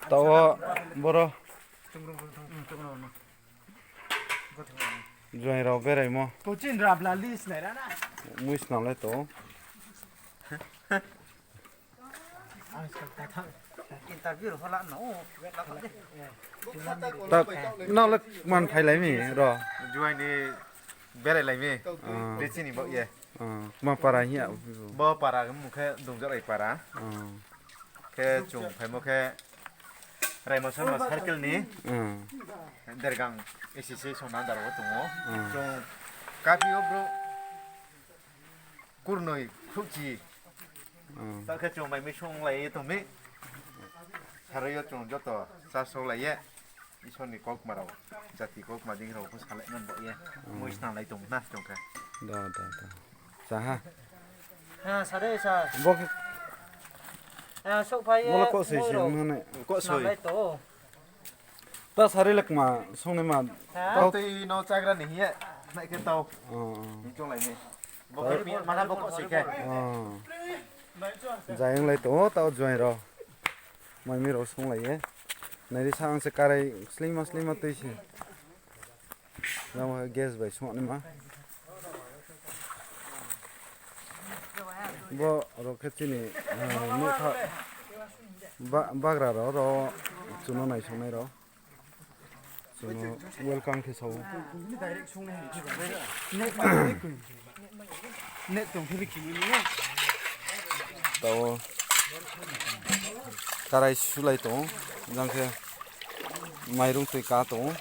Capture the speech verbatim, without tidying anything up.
Taoh wo boro juaing rao beraimo. Mui snam le tong ou. Nrao le kman phailai mi ro? Juaing ni berailai mi. Ri chini baoh ye. Kma para hing ya? Bo para mung khe Dungjarai para. Khe chung phaimo khe Raima Sarma circle ni Dergang A C C song nang daro wo tong ou. Chung kaphi yo brouh kurnoi khrouhchi. Ta khe chung mai mi songlai ye tong mi. Saroi yo chung joto chá songlai ye Isor ni kaukma rao, jati kaukma dei rao pho salai man baoh ye. Mui snam lai tong na chung khe. Chá ha. Bo khe, bo le koksoi se ong nai. Ta saroi le kma songnaima. Tau tui no chágra ni hing ye, nai khe tau. Hing chounglai ni. Bo khe mana bo koksoi khe. Jai onglai tong ou, tao juaing rao. Mai mi rao songlai ye. Nai di sa ang se karai sleingma sleingma tui se. Jang gas bai songnaima. Bo rao khe chini, nouhkha, bagra rao, rao chung no naisongnai rao. Chung no welcome khe sa ou. Tao karai sulai tong ou, jang khe mairung tui ka tong ou.